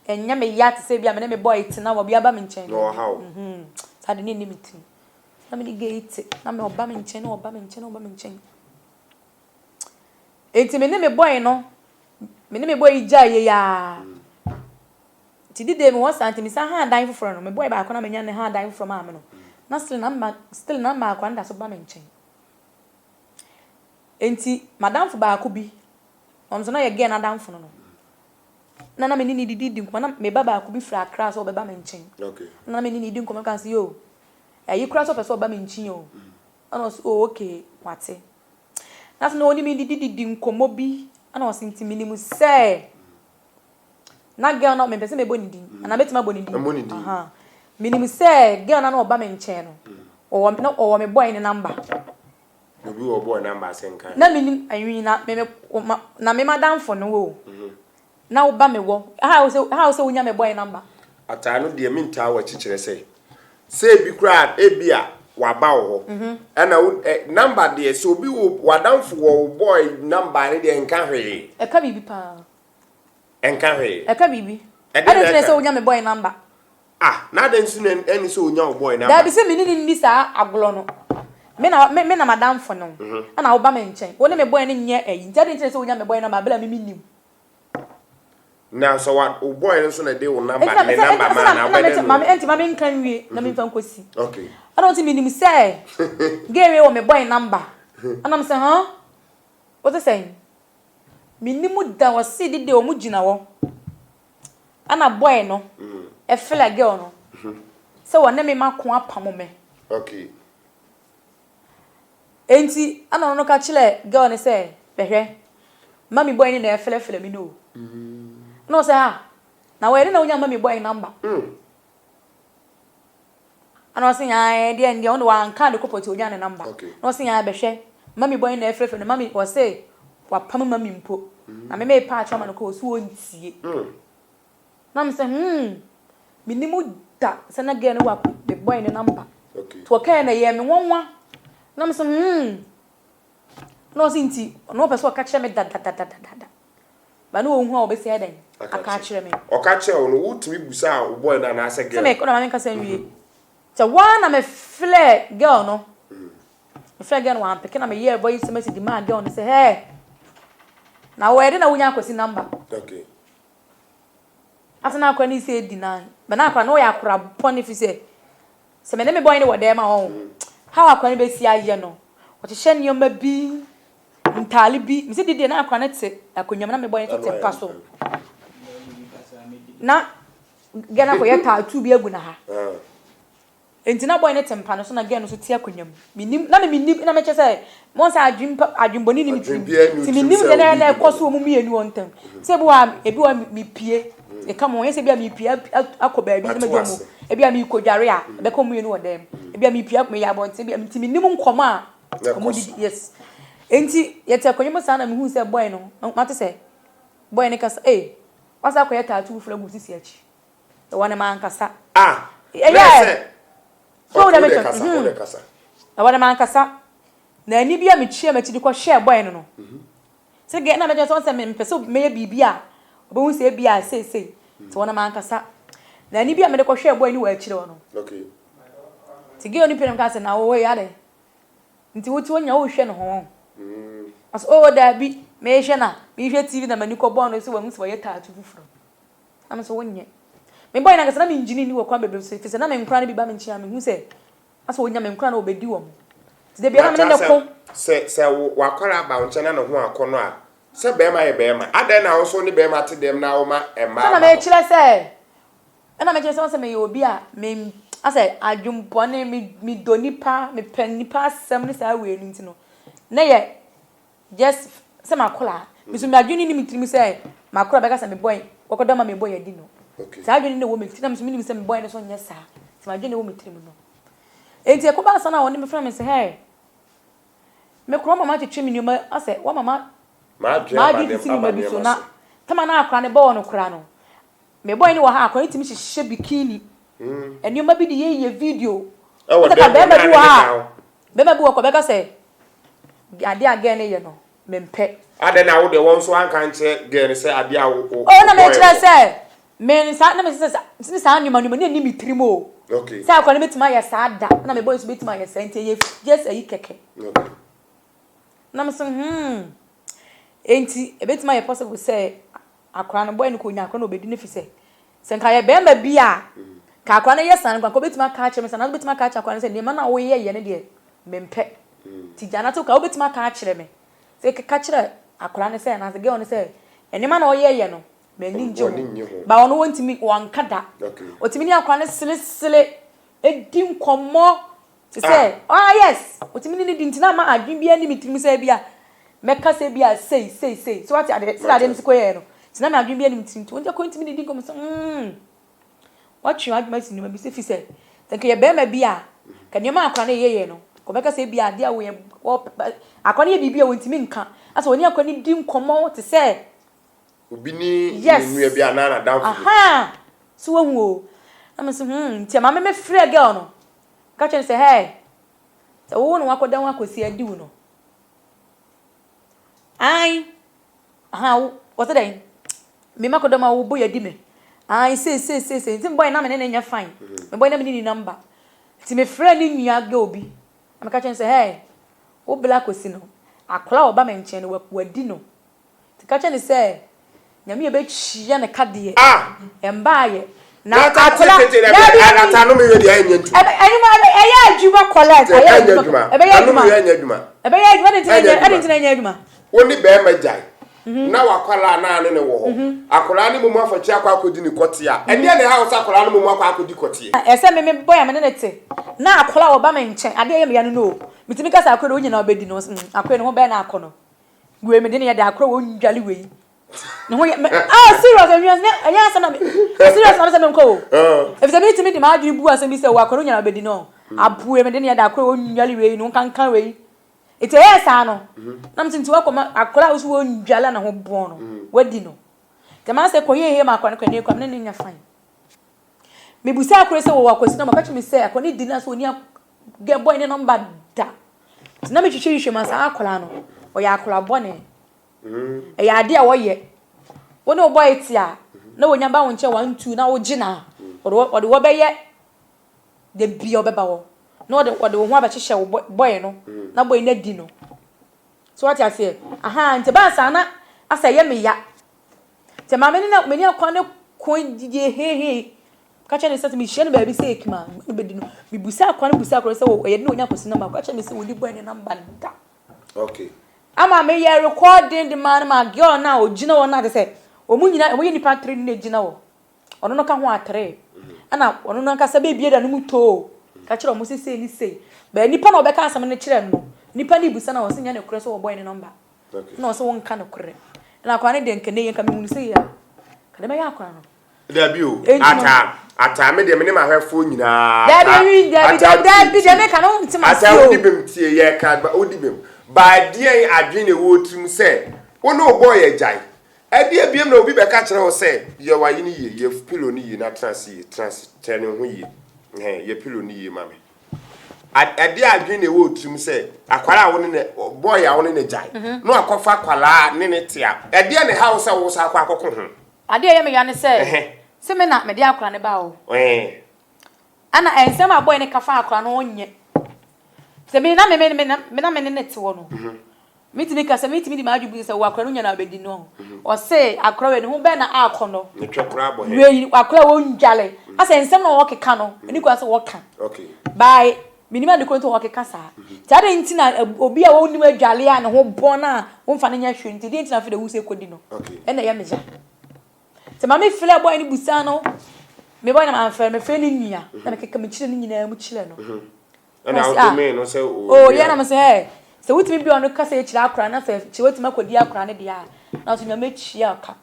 ɛnyɛ me ya te sɛ bi a me ne me boy tena hɔ, obi aba me nkyɛn. Na ɔha wo. Mhm. Saa de ne nni me tirim. Na me ne girl yi te, na me ɔba me nkyɛn na ɔba me nkyɛn na ɔba me nkyɛn. Nti me ne me boy no, me ne me boy yi gyae yɛ yaa. Nti di day mewɔ saa nti mesan haa dan foforɔ no, me boy baako na menya no haa dan foforɔ maa me no, na still na mma still na mma akora no da so ba me nkyɛn. Nti m'adamfo baako bi, ɔno nso na ɔyɛ girl no adamfo no no, na na me ne no didi di nkɔmmɔ, na me ba baako bi firi Accra sɛ ɔbɛba me nkyɛn. Na na me ne no di nkɔmmɔ, meka sɛ yo, ɛyi koraa sɛ ɔpɛ sɛ ɔba me nkyɛn o. Ɛna ɔse oh okay, wate. Na afei na ɔne me didi didi nkɔmmɔ bi, ɛna ɔse nti menim sɛ Na girl no mempɛ sɛ mebɔ ne din anaa mɛtumi abɔ ne din? Mmɔ ne din. Ahaa. Menim sɛ girl no a na ɔba me nkyɛn no, ɔwɔ na ɔwɔ me boy no number. Obi wɔ boy number sɛ nka. Na menim ɛnwi na me me ma na me madamfo no o. Na woba me wɔ how sɛ how sɛ wonya me boy number? Ataa no deɛ mentaa w'akyi kyerɛ sɛ sɛ ebi koraa ebia waba wo hɔ ɛna wo ɛ number deɛ sɛ obi wɔ w'adamfo wɔ wo boy number ne deɛ nka hwee. Ɛka biribi paa. Ɛnka hwee. Ɛka biribi. Ɛdeɛn na Adɛn nti na ɛka? ɛsɛ sɛ wonya me boy number? Ah, na adɛn nso na ɛne sɛ onya wo boy number? Daabi, sɛ me ne no nni saa agorɔ no. Me na, me, me na m'adamfo ne wo, ɛna woba me nkyɛn. Wo ne me boy no nyɛ ayi, nti adɛn nti na ɛsɛ sɛ wonya me boy number bere a me mennim? Na sɛ wa, wo boy no nso na ɛde wo number, Enti na, ne sɛ, number enti, maa sɛ no na, a, na wobɛdɛn mete, na ma me, wahu? enti ma menka nwie na memfa nkɔsi. Okay. Ɛna ɔse menim sɛ girl wei wɔ me boy number. Ɛna mesɛ, huh? Wote sɛn? Mennim da ɔse dede ɔmo gyina hɔ ɛna boy no ɛflɛ girl no sɛ ɔne me mako apamo me. Okay. Enti ɛna ɔno no ka kyerɛ girl no sɛ bɛhwɛ mummy boy no na ɛflɛflɛ me no o. Ɛna ɔsɛ ah na wɔyɛ dɛn na wonya mummy boy number? Ɛna ɔse ae ɛdeɛ ndeɛ ɔno wanka ade kɔ pɔtee ɔnyaa ne number. Na ɔse ae bɛhwɛ mummy boy na ɛfrɛfrɛ no mummy ɔse wapam mummy mpo na me mepa akyɛw ama no kɔ ɔse ɔntie. Na me sɛ hmm menim da sɛ na girl no wɔ me boy ne number. Nti ɔkae no ɛyɛɛ me nwanwa na me sɛ hmm. Na ɔse nti ɔno ɔpɛ sɛ ɔka kyerɛ me dadadadadada. But na ɔnhu a ɔbɛsi ayɛ dɛn aka akyerɛ me. Ɔka kyerɛɛ wo no, wotumi busaa wo boy no anaasɛ Sɛ girl me, no? ɔna ma menkasa nwie. Sɛ woaa na me frɛɛ girl no, me frɛɛ girl no wampeke na me yɛɛ voice message maa girl no sɛ hɛɛ, na wo ɛyɛ dɛn na wonya Akwasi number? Okay. Ase na akora no sɛ edi nan, but na akora no ɔyɛ akora bɔne fi sɛ, sɛ me ne me boy no wɔ dɛm a ɔho, how akora no bɛsi ayɛ no, ɔhyehyɛ nneɛma bi, ntaale bi, me sɛ di deɛ na akora no te akonnwa mu na me boy no te mpa so. Na girl no akɔyɛ tattoo bi agu na ha. Enti na boy no te mpa no so na girl no nso te akonnwa mu. Mennim, na me mennim, na mekyerɛ sɛ, mo sɛ adwene pa, adwenbɔne nni me tirim. Nti mennim deɛ na na ɛkɔ so wɔn mmienu wɔn ntam. Sɛ ebi wɔ hɔ a, ebi wɔ hɔ a mepie, ɛka mo ho, ɛnyɛ sɛ ebi a mepie akɔ baabi na magya wɔn, ebi a mekɔdware a, ɛbɛka wɔn mmienu wɔ dan mu. Ebi a mepie meyɛ abɔnten, ebi a, nti mennim nkɔmmɔ a wɔn didi, yes. Enti yɛte akonnwa mu saa na mehuu sɛ boy no, mate sɛ boy no kasa, ei, wasan akɔyɛ tattoo foforɔ agu wo sisi akyi. Ɛwɔ ne mankasa. Ah! Ɛyɛ. Na ɛsɛ. So wo Okay, deɛ wo deɛ mekyɛ. kasa, wo deɛ kasa. Ɛwɔ ne mankasa. Na ani bi a mekyia m'akyi de kɔhwɛɛ boy no no. Sɛ gɛ na mɛkyɛ sɛ ɔnsɛ mempɛ sɛ mɛyɛ biribi a ɔbɛhu sɛ ebi a seesei. Nti wɔ ne mankasa. Na ani bi a mede kɔhwɛɛ boy no wɔ akyire hɔ no. Okay. Nti girl no pie na meka sɛ na wo yɛ adɛn? Nti wote hɔ nyinaa wohwɛ ne ho wɔn? Ɔsɛ oh daabi mehwɛ na mehwɛ TV na m'ani kɔbɔɔ no sɛ wahu sɛ wɔyɛ tattoo foforɔ. Na me nso wonyɛ. Me boy no ankasa na mengyini nni wɔ kwan bebree so efisɛ na me nkora no bi ba me nkyɛn a mehu sɛ asɛ wɔnya me nkora na wɔbɛdi wɔn. Nti da biara na me ne no ko. Sɛ sɛ w'akwadaa ba wo nkyɛn na ne ho akɔnnɔ a, sɛ barima yɛ barima, adɛn na wo nso wo ne barima te dɛm na woma mmaa Sɛ na ba hɔ? mekyerɛ sɛ ɛna mekyerɛ sɛ sɛ meyɛ obi a me asɛ adwembɔne me medɔ nipa mepɛ nipa asɛm ne saa wei no nti no na yɛ Just sɛ m'akora me nso m'adwene nni me tirim sɛ m'akora bɛka sɛ me boy kɔkɔdɔ ma me boy adi no saa adwene no na ɛwɔ me tirim na me nso menim sɛ me boy no nso nyɛ saa nti m'adwene na ɛwɔ me tirim no enti ɛkɔba saa na ɔne me frɛ me sɛ hey me kora mama twetwe me nneɛma asɛ wa mama m'adwene sisi nneɛma bi so na tama na akora ne bɔɔ no kora no me boy no wɔ ha akora no tumi hyehyɛ bikini nneɛma bi de yɛyɛ video Ɛwɔ sɛ ka dɛm bɛrima na bi ne wɔ ha ka ho. Bɛrima bi wɔ hɔ kɔ ɔbɛka sɛ adeɛ a girl no yɛ no mempɛ. Adɛn na wo deɛ wɔn nso anka ankyerɛ girl no sɛ adeɛ a wo wo Oh na boy mekyerɛ wɔ. sɛ me saa na mesɛ sɛ ne saa nneɛma nneɛma ne ɛni me tirim o. Okay. Sɛ akora no bɛtumi ayɛ saa da na me boy nso bɛtumi ayɛ saa nti ɛyɛ just ayi kɛkɛ. Okay. Na me sɛ hmm enti ɛbɛtumi ayɛ possible sɛ akora no boy no kɔ nya akora no ɔbɛdi no fi sɛ Sɛ nka yɛ barima bi a, nka akwadaa no yɛ saa no, nka wobɛtumi aka akyerɛ me sɛ, anaasɛ wobɛtumi aka akyerɛ akwadaa no sɛ, nneɛma no a woyɛyɛ no deɛ, mempɛ. Nti gya anaasɛ nka wobɛtumi aka akyerɛ me sɛ, ka kyerɛ akwadaa no sɛ, anaasɛ girl no sɛ, nneɛma no a ɔyɛyɛ no, m'ani ngye ho. Ba ɔno wɔntumi, wɔnka da. Ɔtumi ne akwadaa no selesele, di nkɔmmɔ. Te sɛ, ah yes, otumi ne no di nti na ama adwene biara nni me tirim sɛ ebia mɛka sɛ ebia sei, sei, sei. So wate adeɛ, sɛdeɛ adeɛ no si kɔyɛɛ no. Nti na me adwene biara nni me tirim nti wɔn akɔ ntumi ne di nkɔmmɔ sɛ mm, watwe w'adwene asi nneɛma bi so fi sɛ, sɛ nka yɛ barima bi a, ka nneɛma a akwadaa no yɛyɛ no, kɔbɛka sɛ ebia adeɛ a wɔyɛ, wɔ, akwadaa no yɛ biribi a wɔntumi nka. Asɛ wɔne akwadaa no di nkɔmmɔ te sɛ Obi ne ne Yes. nua bi anaa n'adamfo bi. Ahaa, so wahu o. Na me sɛ hmm, nti ɛma me mefrɛ girl no. Ka kyerɛ no sɛ, Hey, sɛ wo na woakɔda ho akɔsi adi wo no. Ae, aha, wo, wɔsɛ dɛn? Me makɔda mu a wo boy adi me. Ae, sei, sei, sei, sei. Nti me boy na me ne no nyɛ fine. Me boy na me ne ni number. Nti me frɛ ne nua girl bi. Na meka kyerɛ no sɛ, Hey, wo bla akɔsi no, akwadaa a ɔba me nkyɛn no, wadi no. Nti ka kyerɛ no sɛ, Nyame a ɛbɛtua ne ka deɛ, ɛmbaayɛ. Na akwadaa, daabi, ɛyɛ adwuma collect, ɛyɛ adwuma, ɛbɛyɛ adwuma, ɛbɛyɛ adwuma, ɛde ntina ɛnyɛ, ɛde ntina ɛnyɛ adwuma. Wo ne bɛrima gyae na wakwadaa naa ne ne wɔ hɔ, akwadaa ne mumu afakyi akɔ akɔdi ne kɔteɛ a, ɛdeɛ na ɛha wo sɛ akwadaa no mumu akɔ akɔdi kɔteɛ? Ɛsɛ me me boy a me ne ne te, na akwadaa a ɔba me nkyɛn, adeɛ ɛyɛ me ya no no o, metumi ka sɛ akwadaa deɛ ɔnyina ɔbɛdi no, akwadaa ne ho bɛyɛ no akɔnɔ. Wei me de ne yɛ de akora wɔn ndwale wei. Ne ho yɛ me ah serious ɛnyɛ ne ɛnyɛ asɛm na me serious na me sɛ me nkɔ o. Efisɛ me tumi de m'adwene bu asɛm bi sɛ wɔ akora nyina bɛdi no. Aboe me de ne yɛ de akora wɔn ndwale wei no nkankan wei. Eti ɛyɛ saa no. Na me nti wakɔ ma akora a wosi wɔn ndwale na ho bɔn no. Wadi no. Tɛma sɛ kɔ yɛ yɛ ma akora no kɔ ne kɔ me ne ne nya fine. Mebisaa koro sɛ wɔwɔ akwasi nɔmba, ɔka kyerɛ me sɛ akwadaa no di na sɛ ɔni girl boy ne nɔmba da. Nti na mehwehwɛ hwehwɛ mu a saa akwadaa no. Ɔyɛ akwadaa bɔne. Ɛyɛ adeɛ a wɔyɛ. Wo ne wo boy te a, na wɔnya ba wo nkyɛn 1, 2 na wogye no a, ɔde wo bɛyɛ da biara ɔbɛba hɔ. Na ɔde ɔde wo ho abɛhyehyɛ wo boy no, na boy no adi no. So wate aseɛ? Ahaa, nti ɛbaa saa na asɛ ɛyɛ me ya. Nti maame no na me ne akwadaa no ko yie heihei. Ka kyerɛ no sɛ sɛ mehyia no baabi sɛ Ekima a, me ne no bɛdi no. Mebusaa akwadaa no busaa akwadaa no sɛ ɛyɛ den na ɔnya Kwasi nɔmba. Ɔka kyerɛɛ me sɛ ɔnni boy no nɔmba da. Okay. Ama meyɛ recording de maa no ma girl no a ɔgyina hɔ no a kyerɛ sɛ wɔn nyinaa wɔyɛ nnipa three no na ɛgyina hɔ. Ɔno no ka ho a three. Ɛna ɔno no ankasa bɛbie da no mu too ka kyerɛ wɔn sɛ sei ne sei. But nipa na ɔbɛka asɛm no kyerɛ no no, nipa no rebisa no a ɔse nyɛ nokorɛ sɛ ɔwɔ boy no nɔmba. Ɛna ɔse wonka nokorɛ. Ɛna akwadaa no deɛ nka nnɛ yi nka mehunu sei a, nka deɛ mɛyɛ akwadaa no. Dabi o, ataa, ataa, me deɛ me ne m'ahwɛfoɔ nyinaa, Dabi, ataa, ewi, dabi, ataa dabi, dabi, tie, deɛ meka no wonte m'ase ataa o. wodi bem tie, yɛka, ba, wodi bem. Ba ɛdeɛn adwene na ɛwɔ wo tirim sɛ wo ne wo boy agyae? Ɛdeɛn biom na obi bɛka kyerɛ wo sɛ yɛ w'ayi no yie, yɛ pillow no yie na tena ase yie, tena ase, tɛ ne ho yie, ɛhɛn, yɛ pillow no yie ma me. Ɛdeɛn adwene na ɛwɔ wo tirim sɛ akwadaa a wo ne ne, boy a wo ne no agyae, na wakɔfa akwadaa ne ne te a, ɛdeɛn na ɛha wo sɛ wo san akɔ akɔko ho? Adeɛ a ɛyɛ me ya ne sɛ, sɛ me na mede akwadaa no baa hɔ. Ɛna nsɛm a boy no ka faa akwadaa no ho nyɛ. Sɛ me na me me me na me ne no te hɔ no, metumi ka sɛ metumi de m'adwene bu sɛ wɔ akwadaa no nya na abɛdi no. Ɔse akwadaa wei ne ho bɛn na akɔ no. Wei akwadaa wɔndwale. Asɛ nsɛm na wɔkeka no, ɛni kwan sɛ wɔka. By Mennim ade koro nti a wɔkeka saa. Nti adɛn nti na obi a ɔnnim adwale a ne ho bɔn a womfa no nyɛ hwee nti, deɛn nti na afei deɛ wo sɛ kɔdi no? Ɛna ɛyɛ me ya. Nti maame frɛɛ boy no busaa no, me boy no mamfrɛ no, mefrɛ ne nua na mekeka mekyerɛ ne nyinaa mu kyerɛ no. Ɛna wodome no sɛ o. Oh, yɛ na me sɛ ɛ sɛ wotumi bi ɔno kasa kyerɛ akora na sɛ kyerɛ wotumi akɔdi akora no deɛ a na nso nyame kyia ɔka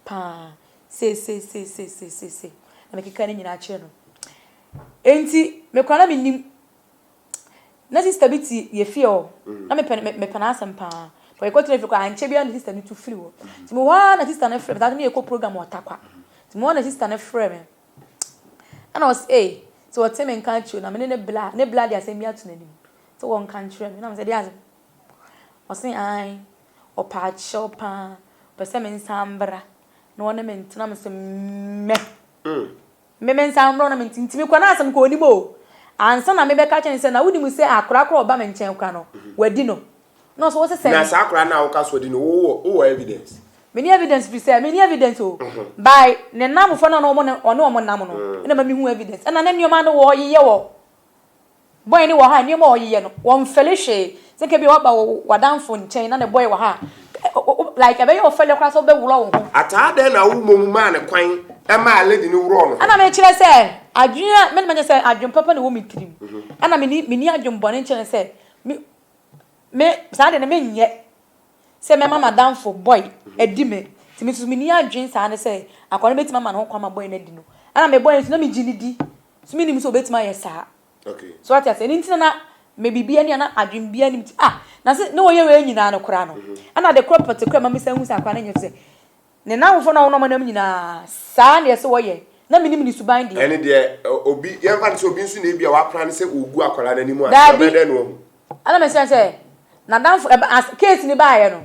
paa sei sei sei sei sei sei sei na mekeka ne nyinaa kyerɛ no. Enti me koraa na mennim. Na sista bi te yɛ fie hɔ. Na mepɛ mepɛ n'asɛm paa. But yɛkɔtena fie koraa ankyɛ biara na sista no tu firi hɔ. Nti mewɔ hɔ ara na sista no frɛ me. Saa na yɛkɔ program wɔ Tarkwa. Nti mewɔ hɔ na sista no frɛ me. Ɛna ɔse ei, sɛ ɔte me nka akyire na me ne ne bla, ne bla de asɛm bi ato n'anim. Sɛ wɔnka nkyerɛ me. Na mesɛ deɛ asɛm? Ɔse ae, ɔpɛ akyɛw paa. Ɔpɛ sɛ mensan mbra na ɔne me ntena. Mese meh. Me me nsa mborɔ na me nti nti me kura n'asɛm kɔ onim o ansa na me bɛka kyerɛ no sɛ na wonim sɛ akora kora ɔba me nkyɛn kora no wadi no na ɔsɛ wɔsɛ sɛn. Na saa akora no a woka so adi no wowɔ wowɔ evidence. Me ni evidence firi sɛ me ni evidence o by ne nnamfoɔ no a na wɔn ɔne wɔn nam no ɛna ma me hu evidence ɛna ne nneɛma no wɔyeyɛ wɔ Boy no wɔ ha a, nneɛma a ɔyeyɛ no, wɔmfɛle hwee. Sɛ nka ebia woaba wo w'adamfo nkyɛn na ne boy wɔ ha a, like ɛbɛyɛ wo fɛle koraa sɛ wobɛworɔ wo ho. Ataa dɛn na wo mmom maa no kwan maa lady no worɔɔ ne ho? Ɛna mekyerɛ sɛ adwene a, me na mekyerɛ sɛ adwene papa na ɛwɔ me tirim. Ɛna menni menni adwene bɔne nkyerɛ no sɛ me me saa ade no menyɛ sɛ mɛma m'adamfo boy adi me. Nti me nso menni adwene saa ne sɛ akwadaa no bɛtumi ama ne ho kwan ma boy no adi no. Ɛna me boy no nso na megye no di. So menim sɛ obetumi ayɛ saa? So wate aseɛ? Ɛno nti na na me biribi ani a na adwene biara nim ti ah na se na wɔyɛ wei nyinaa no koraa no ɛna ade korɔ pɔte koraa ma me san hu sɛ akwadaa no nyɛ sɛ ne nnamfofoɔ na wɔn nam nyinaa saa na ɛsɛ wɔyɛ na menim ne suban deɛ. Ɛne deɛ obi yɛmfa no sɛ obi nso na ebi a wapra no sɛ ɔgu akwadaa no anim ase Daabi ɔbɛyɛ dɛn na wahu? Ɛna mesrɛ sɛ n'adamfo ɛba as case no baeɛ no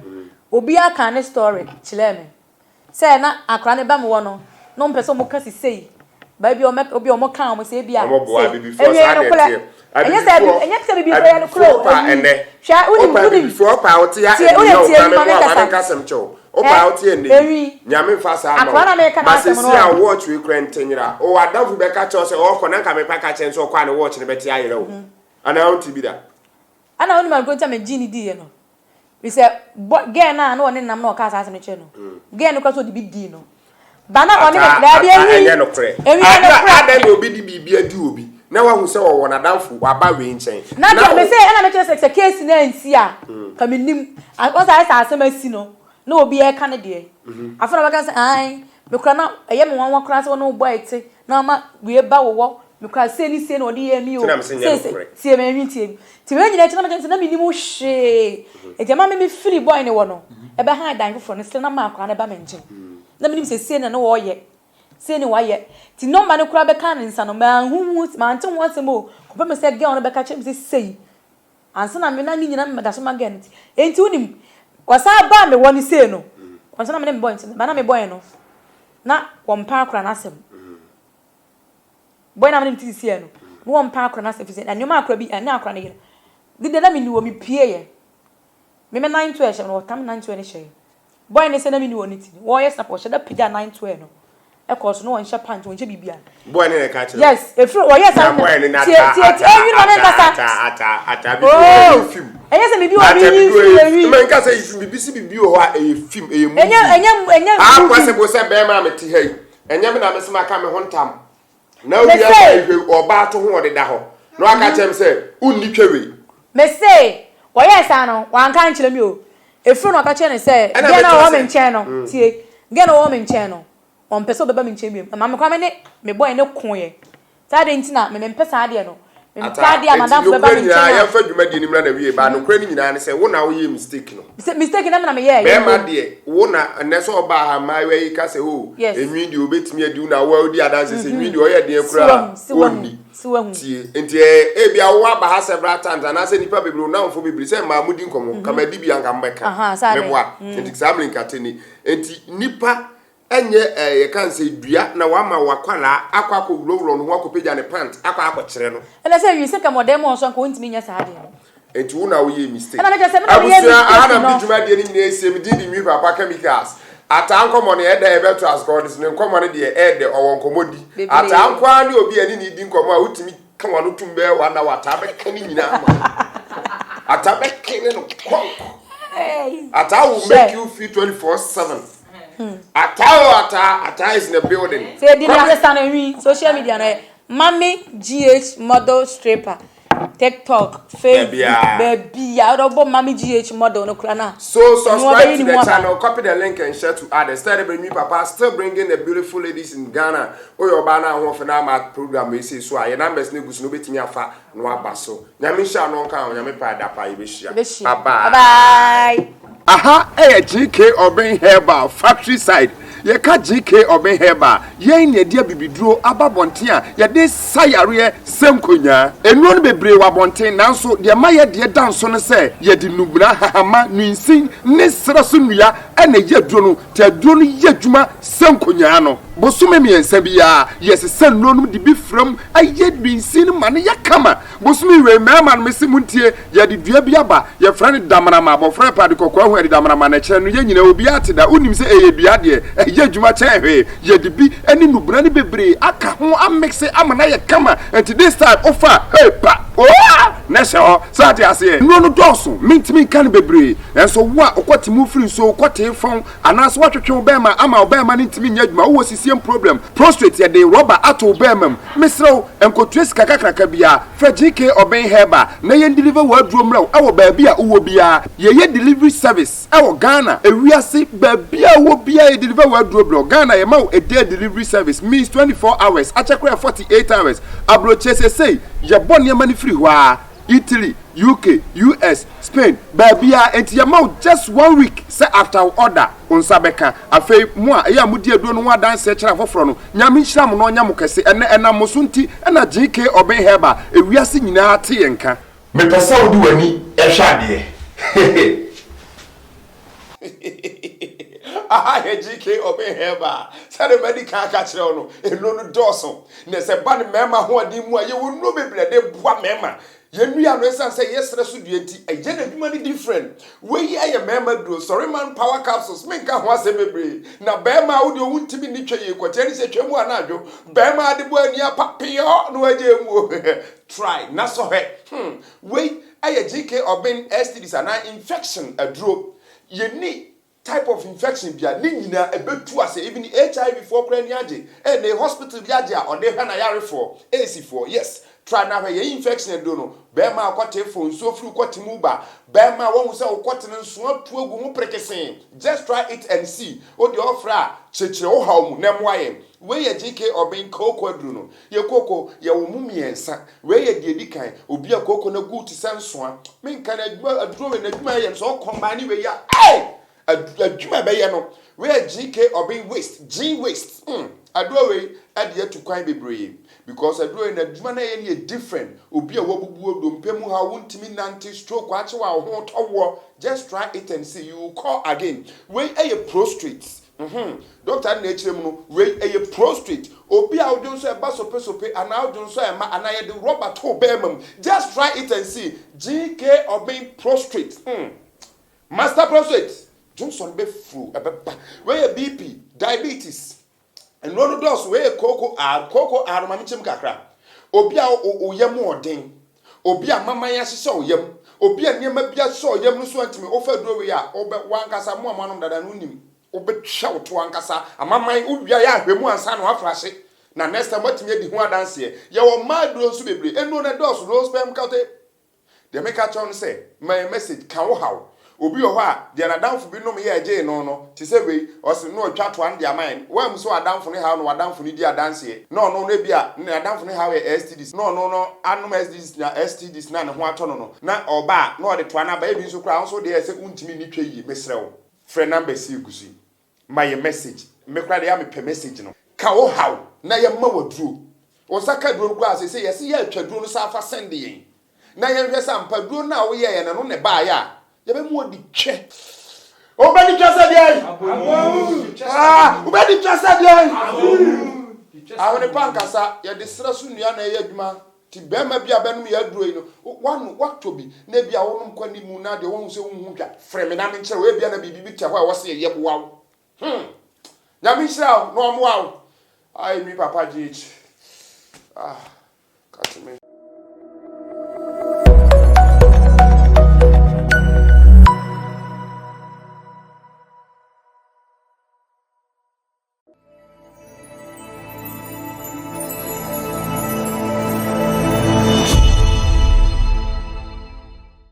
obiara kaa ne story kyerɛɛ me. Sɛ na akora no ba mu hɔ no, na wɔn pɛ sɛ wɔn ka si sei, ba ebi wɔn obi wɔn ka wɔn sɛ ebi a Wɔn boa sei, abibifoɔ ɛwie saa yɛ na nokorɛ, ɛteɛ. ɛnyɛ sɛ abi, Abibifoɔ ɛnyɛ sɛ abibifoɔ yɛ nokorɛ abibifoɔ o, pa ɛyi, ɛnɛ. hwɛ wonim Wopa wonim, abibifoɔ pa wote ha tie ɛnɛ woyɛ yi tie ɔma mi me ma me mmoa ma nkasa, me nkasa mkyɛ wo. Wopa ɛ, wote ɛnɛ yi, ewi, Nyame mfa saa mma akora wo. na meka Ba n'asɛm no sɛsi a ɔ. watch wei kora ntenyera. O adamfo bɛka kyerɛ wo sɛ ɔɔkɔ na nka mepa ka kyerɛ no sɛ ɔkɔ a ne watch no bɛte ayerɛ wo. Anaa wonte bi da? Ɛna wonim ade korɔ nti a megyee no diiɛ no? Firi sɛ bɔ girl no a na ɔne nam na ɔkaa saa asɛm no kyerɛ no, girl no koraa sɛ ɔde bi dii no. Ba na ɔne ne Ataa, daabi ataa, enwi, ɛnyɛ nokorɛ. enwi yɛ Ada, nokorɛ. adɛn na obi de biribi adi obi na wahu sɛ ɔwɔ n'adamfo, waba wei nkyɛn, Na na deɛ me o. se ɛna mekyerɛ sɛ sɛ case no ansi a, ka mennim. Wɔn sɛ ayɛ sɛ asɛm asi no, na obi reka ne deɛ. Afei na ɔbɛka sɛ ae, me koraa na ɛyɛ me nwanwa koraa sɛ wo ne wo boy te na ama wei ba wo hɔ, me koraa sei ne sei na ɔde yɛɛ me o, Nti na mese nyɛ sei sei, nokorɛ. tie me enwi tie me. Nti wei nyinaa akyi na mekyerɛ sɛ na mennim hwee. Nti ɛma me me firi boy no hɔ no, ɛbɛhan dan foforɔ no still na maa akwadaa no ba me nkyɛn. Na menim sɛ sei na na ɔreyɛ, sei ne wayɛ. Nti number no koraa bɛkaa ne nsa no, manhu ho, mante ho asɛm o, kɔpem sɛ girl no bɛka kyerɛ me sɛ sei. Ansa na me na ne nyina meda so ma girl no ti. Enti wonim, ɔsan baa me hɔ no sei no, ansa na me ne me boy nti, ba na me boy no, na wɔmpɛ akora no asɛm. Boy no a me ne no te sisiɛ no, na wɔmpɛ akora no asɛm firi sɛ nneɛma akora bi, ɛne akora no yɛ no, dede na menni hɔ, mepieeɛ. Me me nan toɛ hyɛ no, wɔtam nan toɛ no hyɛɛ. Boy no sɛ na menni hɔ no ti no, wɔreyɛ snap, wɔhyɛ da pagyaa nan toɛ no kɔɔ so, na wɔnhyɛ pant, wɔnhyɛ biribiara. Boy no na ɛka kyerɛ wo? Yes, ɛfiri, wɔyɛɛ saa Na boy no na tie, ata, tie, ata, tie, ɛnwene ma ata, menkasa. ata, ata, ata, biribi wɔ hɔ a Oh, ɛyɛ film. ɛnyɛ sɛ biribi wɔ hɔ a Ata, meyi biribi wɔ mfiri hɔ a ɛyɛ awi. film. Menka sɛ ɛyɛ film, biribi si biribi wɔ hɔ a ɛyɛ film, ɛyɛ movie. Ɛnyɛ, ɛnyɛ, ɛnyɛ Ah, movie. possible sɛ bɛrima a mete ha yi, ɛnyɛ me na mese maka me ho ntam. Na Mese. obi aba ehwɛ ɔbaa to ho ɔdeda hɔ na waka kyerɛ me sɛ wonni twɛ wei. Mese, wɔyɛɛ saa no, wanka ankyerɛ me o. Efiri no ɔka kyerɛɛ no sɛ, Ɛna girl no a mekyerɛ ɔwɔ me sɛ. nkyɛn no, tie, girl no a ɔwɔ me nkyɛn no, ɔmpɛ sɛ ɔbɛba me nkyɛn bio. Ɛma me koraa me ne me boy no koeɛ. Sɛ adɛn nti na me mempɛ saa adeɛ no. Mempɛ Ata, adeɛ a enti m'adamfo bɛba nokorɛ me nyinaa, nkyɛn a. yɛmfa dwumadie no mmra n'awie, but nokorɛ no nyinaa ne sɛ, wo na woyɛɛ mistake no. Sɛ mistake na me na meyɛɛ, yɛ Bɛɛma mmom. deɛ, wo na, ɛnnɛ sɛ ɔbaa ha, mmaayewa yi ka sɛ, oh, Yes. enwi deɛ ɔbɛtumi adi, wo na wo a wodi adanseɛ sɛ enwi deɛ ɔyɛ deɛn Si koraa wahu, a, si wahu, ɔnni. si wahu. Tie, enti ɛɛ, ebia wo aba ha several times, anaasɛ nnipa bebree, wo nnamfo bebree, sɛ mmaa modi nkɔmmɔ, nka madi bi a nka mobɛka. Aha, saa deɛ. Meboa? Enti saa mmirikate ni. Enti nnipa Ɛnyɛ ɛɛ yɛka no sɛ dua na wama w'akwadaa akɔ akɔ wurɔwurɔ ne ho akɔpagya ne pant akɔ akɔkyerɛ no. Ɛna sɛ wie sɛ nka mɔdɛn mu ɔsɔ nka ɔntumi nyɛ saa adeɛ no. Nti wo na woyɛɛ mistake. Ɛna mekyerɛ sɛ me na meyɛɛ Abusua aha mistake na no. mede dwumadie no nyinaa asie, me din de Nwi Papa Chemicals. Ataa nkɔmmɔ no ɛɛdɛ yɛbɛto ase kɔ ne nkɔmmɔ no deɛ ɛɛdɛ ɔwɔ nkɔmmɔ di. Bebree. Ataa nko ara ne obi a ɛne ne di nkɔmmɔ a wotumi ka w'ano tom bɛyɛ one hour ataa bɛka ne nyinaa ama wo. Ataa bɛka ne no kɔnkɔ. Ataa will make you feel 24/7. Ataa o ataa, ataa is in the building. Sɛ yɛdi ne asesa no nwi social media no yɛ Mami GH model stripper TikTok Facebook baabi a wode wobɔ Mami GH model no kora no a. So subscribe to the channel, copy the link and share to others. Tell them me papa still bringing the beautiful ladies in Ghana. Oyɛ ɔbaa na ahoɔfɛ na ama program yi sei so a yɛ numbers no gu so no wobɛtumi afa na waba so. Nyame nhyira no nka ho Nyame pɛ a da pa yɛbɛhyia. Yɛbɛhyia. Bye bye. Bye bye. Aha yɛ GK Urban Herbal factory side. Yɛka GK Urban Herbal a, yɛn na yɛde abibiduro aba abɔnten a yɛde sa yareɛ sɛ nkonyaa. Nnuro no bebree wɔ abɔnten nanso deɛ ɛma yɛ deɛ da nso ne sɛ yɛde nnubena, hahama, nnuinsin ne serɛ so nnua na ɛyɛ aduro no. Nti aduro no yɛ adwuma sɛ nkonyaa no. Bosome mmiɛnsa biara, yɛsesa nnuro no de bi fra mu yɛ nnuinsin no ma no yɛ kama. Bosome wei, mmarima no, mese montie, yɛde dua bi aba, yɛfrɛ no damanama, abɔfra repɛ ade kɔkɔɔ ahu ɛde damanama na ɛkyerɛ no, yɛn nyinaa obiara te da, wonim sɛ ɛyɛ dua deɛ, ɛyɛ adwuma kyɛn hwee, yɛde bi ne nnubena no bebree aka ho amekse ama no ayɛ kama, nti this time wofa a, hey pa, oa, na ɛhyɛ hɔ, so ate aseɛ? Nnuro no dɔɔso, mentumi nka no bebree, nanso wo a wokɔte mu firi nsuo, wokɔtee fɔn, anaasɛ woatwetwe wo bɛɛma ama wo bɛɛma no ntumi nyɛ adwuma, wowɔ sisiem problem, prostrate, yɛde rɔba ato wo bɛɛma mu, mesrɛ wo, nkotua sika kakraka biara, frɛ GK Obeng Herbal na yɛn deliver w'aduro mmerɛ wo wɔ baabi a wowɔ biara, yɛyɛ delivery service wɔ Ghana, ewiase baabi a wowɔ biara yɛ deliver w'aduro brɛ wo, Ghana yɛma wo a day delivery service means 24 hours, akyɛ koraa yɛ 48 hours, abrokyire seesei yɛbɔ nneɛma no firi hɔ ara, Italy, UK, US, Spain, baabiara, enti yɛma wo just one week sɛ after wo order wo nsa bɛka. Afei mo a ɛyɛ a modi aduro no ho adanseɛ kyerɛ afoforɔ no, Nyame nhyira mo na ɔnyɛ mo kɛse. Ɛnnɛ ɛnam mo so nti na GK Obeng Herbal ewiase nyinaa te yɛn nka. Mepɛ sɛ wode w'ani hwɛ adeɛ. Hehe. Aha yɛ GK Obeng Herbal. Sɛdeɛ madi kan aka akyerɛ wo no, nnuro no dɔɔso. Na sɛ ɛba no mmarima ahoɔden mu a, yɛwɔ nnuro bebree a ɛde boa mmarima. Yɛn nnua no, ɛsiane sɛ ɛyɛ serɛ so dua nti, ɛyɛ n'adwuma no different. Wei yɛ mmarima duro, Sɔreman Power Capsules, menka ho asɛm bebree. Na barima a wo deɛ wontumi nni twɛ yie, kɔkyɛ ne sɛ twa mu anadwo. Barima a de bɔ ani apa, peyɔɔ na wagyae mu o. Try na sɔ hwɛ. Hmm, wei yɛ GK Obeng STDs anaa infection aduro. Yɛnni Type of infection bia ne nyinaa ɛbɛtu ase even HIV foɔ koraa ani agye ɛnɛ hospital bi agye a ɔde hwɛ n'ayarefoɔ AIDS foɔ yes try na hwɛ yɛn infection aduro no bɛɛma a ɔkɔte fo nsuo firi wo kɔte mu ba bɛɛma a wahu sɛ wo kɔte no nso atu agu ho prekesee just try it and see wo deɛ ɔfrɛ a kyerɛkyerɛ wo haw mu na ɛmoa yɛn wei yɛ GK Obeng kooko aduro no yɛ kooko yɛwɔ mu mmiɛnsa wei yɛ deɛ ɛdi kan obi a kooko no agu te sɛ nsoa Menka no adwuma aduro wei n'adwuma yɛ no sɛ ɔkɔmbine wei a ei adwuma ɛbɛyɛ no wei yɛ GK Obeng waste G waste mm aduro wei de atu kwan bebree because aduro yi n'adwuma no a ɛyɛ no yɛ different. Obi a wabubuo, dompe mu haw, wontumi nnante, stroke akye wo a wo ho tɔ woɔ, just try it and see, you will call again. Wei yɛ prostrate, mhm, doctor no na ɛkyerɛ mu no, wei ɛyɛ prostrate. Obi a wodwo nso ɛba sopesope anaa wodwo nso ɛma anaa yɛde rɔba to wo bɛɛma mu, just try it and see, GK Obeng prostrate, mm. Master prostrate, dwonsɔ no bɛfuru, ɛbɛba. Wei yɛ BP, diabetes. Nnuro no dɔɔso, wei yɛ kooko R, kooko R no ma menkyɛ mu kakra. Obi a wo yam ɔden, obi a maman ahyehyɛ wo yam, obi a nneɛma bi ahyehyɛ wo yam no so antumi, wofa aduro wei a, wobɛ, w'ankasa, mo a moanom dada no wonim, wobɛtwa wo to ankasa, amaman, wowia yɛ ahwɛ mu ansa na woafrahye, na next time woatumi adi ho adanseɛ. Yɛwɔ mmaa aduro nso bebree, nnuro no ɛdɔɔso, low sperm count, Deɛ meka kyerɛ wo ne sɛ, ma yɛn message, ka wo haw. Obi wɔ hɔ a, deɛ n'adamfo bi nom yɛɛ gyee no no, te sɛ wei, ɔse na ɔtwa toa no de ama yɛn. Woammu sɛ w'adamfo no haw no w'adamfo no di adanseɛ, na ɔno no ebia n'adamfo no haw yɛ STDs, na ɔno no anom STDs na STDs na ne ho atɔ no no, na ɔba a, na ɔde toa no aba. Ebi nso koraa, wo nso wo deɛ yɛ sɛ wontumi nni twa yie. Mesrɛ wo, frɛ numbers yi egu so yi. Ma yɛ message. Me koraa deɛ yɛ a mepɛ message no. Ka wo haw na yɛ ma wo aduro. Wo nsa ka aduro no koraa a seesei yɛse yɛ atwa aduro no san fa send yɛn na yɛn hwɛ sɛ ampa aduro no a wo yɛɛyɛ no ɛno na ɛbaayɛ a yɛbɛma wo adi twɛ. Wobɛdi twɛ sɛ deɛn? Ah, wobɛdi twɛ sɛ deɛn? Ahwene pa nkasa, yɛde serɛ so nnua na ɛyɛ adwuma. Nti barima bi a bɛnom yɛ aduro yi no, woano, woatɔ bi, na ebia wonom kɔ anim na deɛ woahu sɛ wonhu dwa, frɛ me na menkyerɛ wo, ebia na biribi bi tɛ hɔ a ɛwɔ sɛ yɛyɛ boa wo. Hmm. Nyame nhyira wo na ɔmmoa wo. Ai, me papa GH. Ah, kate me.